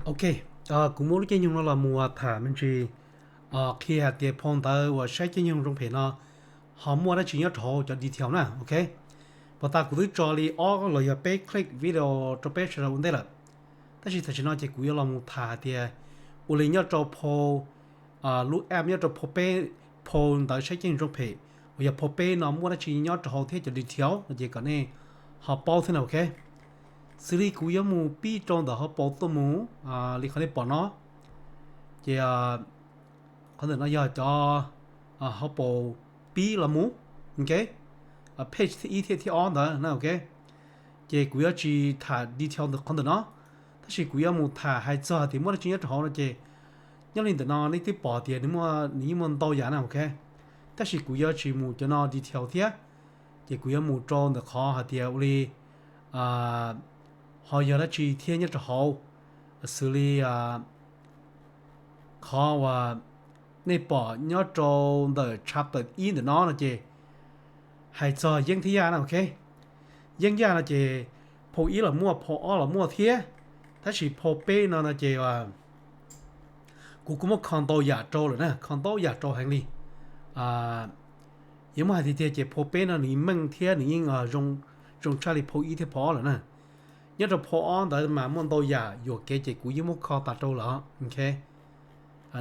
Ok, kuv muab lub caij nyoog no los mus tham me ntsis qhia hais tias phau ntawv uas saib caij nyoog zoo phem no ho muaj dab tsi nyob rau hauv cov detail na, ok. Puag ta kuv twb tso li ob los yog peb clip video rau peb sawv daws ua ntej lawm, tab sis tam sim no ces kuv yuav los mus tham hais tias ua li nyob rau phau, lub app nyob rau phau peb, phau ntawv saib caij nyoog zoo phem uas yog phau peb no muaj dab tsi nyob rau hauv thiab cov detail no ces kom nej ho paub thiab na, ok. Xws li kuv yuav mus pib rau ntawm hauv paus tuaj mus li qhov nej pom no, ces qhov ntawm no yog cov hauv paus pib los mus, ok, page thib ib thiab thib ob ntawd na, ok. Ces kuv yuav tsis tham detail ntawm qhov ntawm no, tab sis kuv yuav mus tham hais txog tias muaj dab tsi nyob rau hauv no ces nyob li ntawm no nej twb pom tias nws yeej muaj ntau yam na, ok. Tab sis kuv yuav tsis mus cov no detail thiab, ces kuv yuav mus rau ntawm qhov hais tias ua li ho yog dab tsi thiab nyob rau hauv, xws li qhov uas nej pom nyob rau ntawm chapter ib ntawm no no ces hais txog yeeb thiab yaj na, ok. Yeeb yaj no ces phau ib los muaj, phau ob los muaj thiab, tab sis phau peb no no ces kuv kuj muab kho ntau yam rau lawm na, kho ntau yam rau heev li. Yuav muab hais tiag tiag ces phau peb no nws meej thiab nws yeej zoo tshaj li phau ib thiab phau ob lawm na. Nyob rau phau ob ntawd mas muaj ntau yam yuam kev ces kuv yeej muab kho tas rau lawm, ok.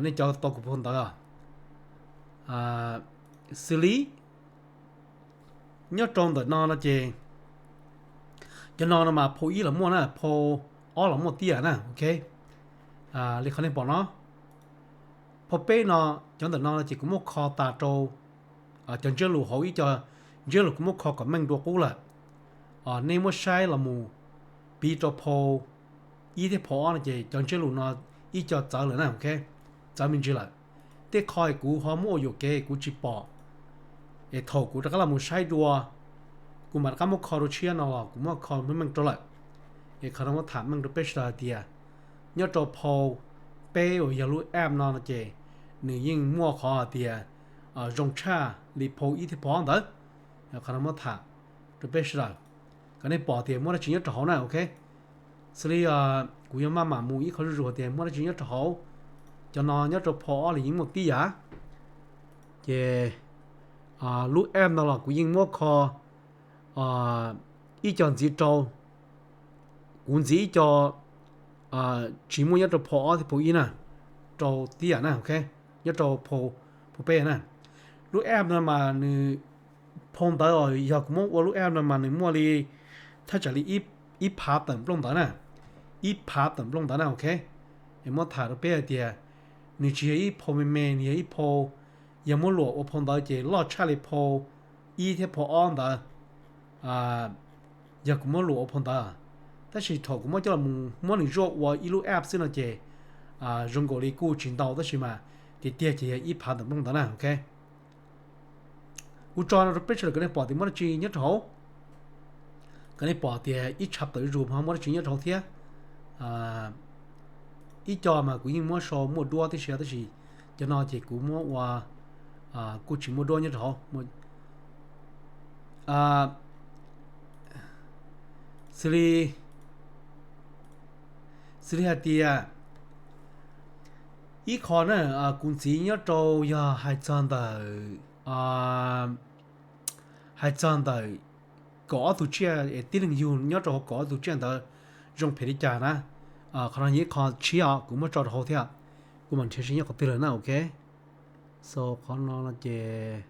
Nej cov tau kuv phau ntawv xws li nyob rau ntawm no no ces cov no no mas phau ib los muaj na, phau ob los muaj tib yam na, ok. Li qhov nej pom no, phau peb no, cov ntawm no no ces kuv muab kho tas rau cov ntsiab lus hauv ib co ntsiab lus kuv muab kho kom meej dua qub lawm. Nej muab saib los mus piv rau phau ib thiab phau ob no ces cov ntsiab lus no ib co txawv lawm na, ok, txawv me ntsis lawm. Tej qho kuv ho muab ua yuam kev kuv tsis pom, es thaum kuv rov qab los mus saib dua, kuv mam rov qab muab kho dua tshiab no los kuv muab kho meej meej rau lawm. Es qhov no muab tham meej rau peb sawv daws hais tias nyob rau phau peb uas yog lub app no no ces nws yeej muaj qhov hais tias zoo tshaj li phau ib thiab phau ob ntawd. Qhov no muab tham rau peb sawv daws kom nej pom tias muaj dab tsi nyob rau hauv na, ok. Xws li kuv yuav maj mam mus ib qho zuj zus hais tias muaj dab tsi nyob rau hauv. Cov no nyob rau phau ob los yeej muaj tib yam. Ces lub app no los kuv yeej muab kho ib co ntxiv rau, kuv ntxiv ib co tsis muaj nyob rau phau ob thiab phau ib na, rau tib yam na, ok, nyob rau phau peb na. Lub app no mas nws, phau ntawv os, yog kuv muab ua lub app no mas nws muaj li thaj tsam li ib phav tawm nplooj ntawv na, ib phav tawm nplooj ntawv na, ok. Es muab tham rau peb hais tias nws tsis yog ib phau me me, nws yog ib phau, yog muab luam ua phau ntawv ces loj tshaj li phau ib thiab phau ob ntawd, yog kuv muab luam ua phau ntawv. Tab sis thaum kuv muab coj los muab nws zuaj ua ib lub app xwb no ces zoo nkaus li kuj tsis ntau tab sis mas tiag tiag ces yog ib phav tawm nplooj ntawv na, ok. Kuv tso no rau peb sawv daws kom nej pom tias muaj dab tsi nyob rau hauv, kom nej pom tias ib chapter zuj zus ho muaj dab tsi nyob rau hauv thiab. Ib co mas kuv yeej muab sau muaj duab tib si tab sis cov no ces kuv muab ua kuj tsis muaj duab nyob rau hauv. Xws li, xws li hais tias ib qho na, kuv ntxiv nyob rau yog hais txog ntawm, hais txog ntawm kaum ob tug tsiaj es tib leeg yug nyob rau hauv kaum ob tug tsiaj ntawd zoo phem li cas na. Qhov no yog ib qho tshiab os, kuv muab tso rau hauv thiab, kuv mam nrhiav seb nyob qhov twg lawm na, ok. So qhov no no ces,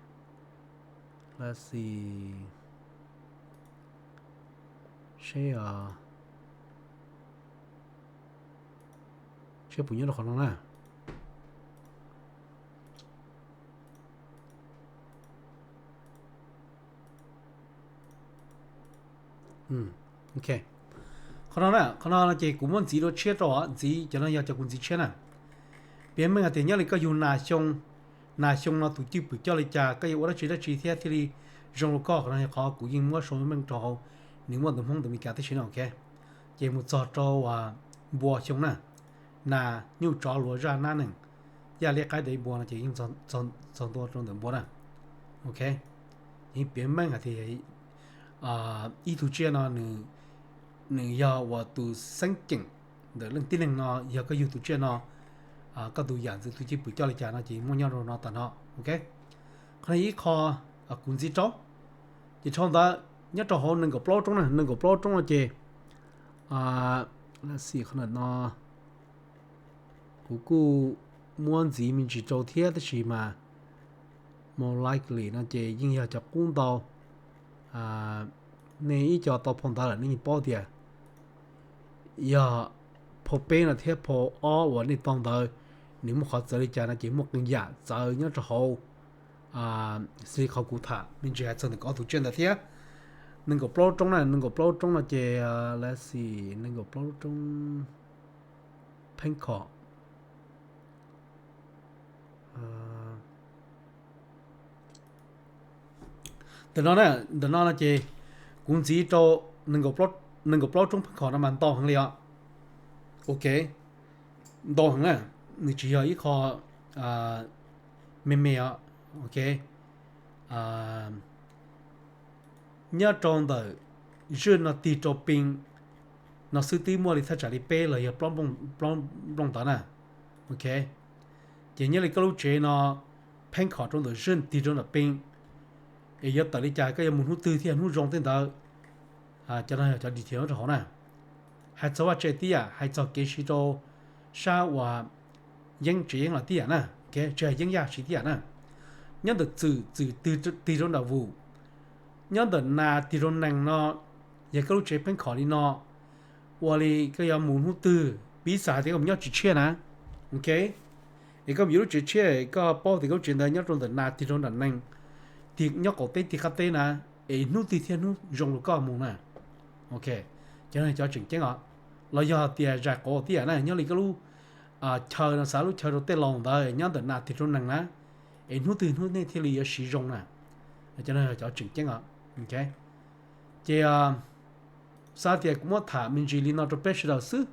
let's see, seb, seb puas nyob rau qhov no na. Ok, qhov no na, qhov no no ces kuv muab ntxiv dua tshiab rau, ntxiv cov no yog cov kuv ntxiv tshiab na. Piav meej hais tias nyob li koj yug nas xyoo, nas xyoo no tus cwj pwm coj li cas, koj yuav ua dab tsi dab tsi thiab thiaj li zoo rau koj, qhov no yog qhov kuv yeej muab sau meej rau hauv, nws muaj ntawm Hmoob ntawm Meskas tib si no, ok. Ces mus txog rau npua xyoo na, nas, nyuj, tsov, luav, zaj, nab, nees, yaj, liab, qaib, dev, npua no ces yeej txog ntua rau ntawm npua na, ok. Yeej piav meej hais tias ib tug tsiaj no nws yog uas tus xeeb ceem ntawm leej tib neeg no, yog koj yug tus tsiaj no, koj tus yam ntxwv tus cwj pwm coj li cas no ces muaj nyob rau no tas no, ok. Qhov no ib qho kuv ntxiv rau. Ces dhau ntawd, nyob rau hauv nees nkaum plaub roob na, nees nkaum plaub roob no ces, qhov no kuv kuj muab ntxiv me ntsis rau thiab tab sis mas most likely no ces yeej yog cov qub ntau. Nej ib co tau phau ntawv lawm nej yeej paub tias yog phau peb no thiab phau ob uas nej tau ntawd, nws muaj qhov txawv li cas no ces muaj qee yam txawv nyob rau hauv. Xws li qhov kuv tham me ntsis hais txog ntawm ob tus tsiaj ntawd thiab. Nees nkaum plaub roob na, nees nkaum plaub roob no ces, let's see, nees nkaum plaub roob pheeb khom. Ntawm no, ntawm no no ces kuv ntxiv rau nees nkaum plaub roob pheeb khom no mas ntau heev li os. Ok, ntau heev na, nws tsis yog ib qho me me os. Ok, nyob rau ntawm zwj no tig rau pee no xwb twb muaj li thaj tsam li peb los yog plaub nplooj ntawd na. Ok, ces nyob li koj lub tsev no pheeb khom rau ntawm zwj tig rau ntawm pee, es yuav tawm li cas, koj yuav mus hnub twg thiaj hnub zoo tej ntawd, cov no yog cov detail rau hauv na. Hais txog vaj tse tib yam, hais txog kev siv rau sab uas yeeb tsev yeeb los tib yam na, tsis hais yeeb yaj siv tib yam na. Nyob ntawm txwm, txwm tig rau nram vus, nyob ntawm nas tig rau nees no, yog koj lub tsev pheeb khom li no, ua li koj yuav mus hnub twg, piv xam hais tias koj mus nyob tsev tshiab na, ok, es koj mus yuav lub tsev tshiab, koj paub tias koj lub tsev ntawd nyob rau ntawm nas tig rau nram nees, tig nyob qaum teb tig qab teb na, es hnub twg thiaj hnub zoo rau koj mus na. Ok, cov no cov tseem ceeb os. Los yog tias zais qauv tib yam na, nyob li koj lub chaw no, xav lub chaw rau tej laus ntawd nyob ntawm nas tig rau nees na, es hnub twg hnub nej thiaj li yuav siv zoo na. Cov no cov tseem ceeb os. Ces xav tias kuv muab tham me ntsis li no rau peb sawv daws xwb,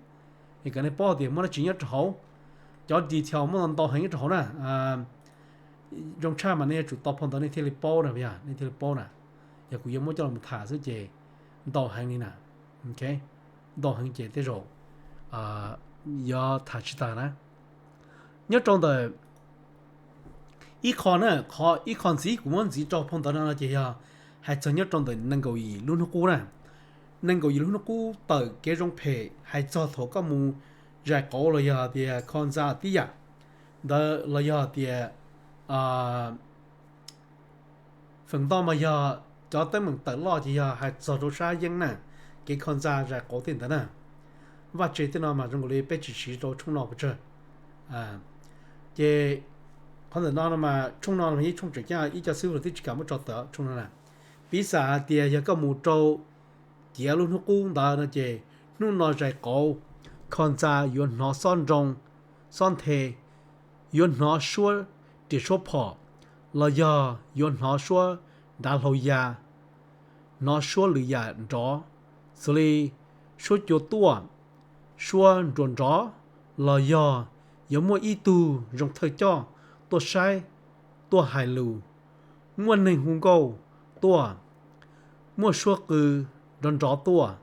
es kom nej paub tias muaj dab tsi nyob rau hauv. Cov detail muaj ntau heev nyob rau hauv na. Zoo tshaj mas nej yuav tsum tau phau ntawv nej thiaj li paub na, nej thiaj li paub na. Yog kuv yuav muab coj los tham xwb ces ntau heev li na. Ntau heev ces tej zaum yuav tham tsis tas na. Nyob rau ntawm ib qho na, qhov ib qho ntxiv kuv muab ntxiv rau phau ntawv no no ces yog hais txog nyob rau ntawm nees nkaum yim lub hnub qub na. Nees nkaum yim lub hnub qub tawm kev zoo phem hais txog thaum koj mus zais qauv los yog tias kho ntxa tib yam ntawd los yog tias feem ntau mas yog cov teeb meem tawm loj ces yog hais txog rau sab yeeb na, kev kho ntxa zais qauv tej ntawd na. Vaj tse tej no mas zoo nkaus li peb tsis siv rau tshooj no pes tsawg. Ces qhov ntawm no no mas tshooj no mas yeej tshooj tseem ceeb, ib co xib hwb los twb tsis kam muab tso tawm tshooj no na. Piv xam hais tias yog koj mus rau ciav lub hnub qub ntawd no ces hnub no zais qauv, kho ntxa yuav hnov xob nroo, xob nthe, yuav hnov suab riam suab phom, los yog yuav hnov suab nrad hlau ya, hnov suab lwm yam nrov, xws li suab cua tuaj, suab nruas nrov, los yog yuav muaj ib tug zoo thawj coj tuaj saib, tuaj hais lus, muaj neeg hu nkauj tuaj, muaj suab qw nrov nrov tuaj,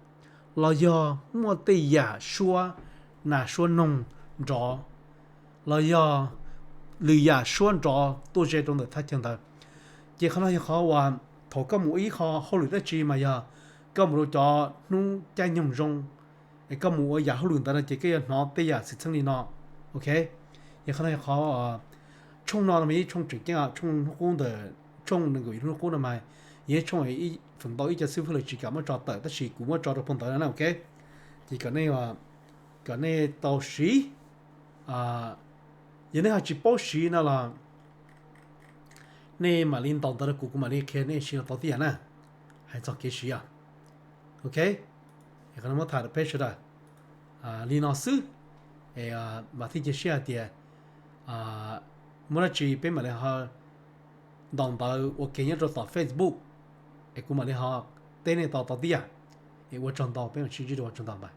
los yog muaj tej yam suab nas suab noog nrov, los yog lwm yam suab nrov tuaj ze rau ntawm thaj chaw ntawd. Ces qhov no yog qhov uas thaum koj mus ua ib qho hauj lwm dab tsi mas yog koj mus rau cov hnub caij nyoog zoo, es koj mus ua yam hauj lwm ntawd no ces koj yuav hnov tej yam xwm txheej li no. Ok, yog qhov no yog qhov, tshooj no no mas yeej tshooj tseem ceeb, tshooj hnub qub ntawm, tshooj nees nkaum yim hnub qub no mas yeej tshooj feem ntau ib co xib hwb los tsis kam muab tso tawm tab sis kuv muab tso rau phau ntawv no na, ok. Ces kom nej, kom nej tau siv. Yog nej ho tsis paub siv no los nej mam li ntaus ntawv rau kuv, kuv mam li qhia nej siv los tau tib yam na. Hais txog kev siv os. Ok, qhov no muab tham rau peb sawv daws li no xwb. Vam thiab cia siab hais tias muaj dab tsi peb mam li ho ntaus ntawv ua ke nyob rau tom Facebook, es kuv mam li ho teb nej tau tau tib yam. Es ua tsaug ntau, peb mam sib ntsib dua, ua tsaug ntau ntag.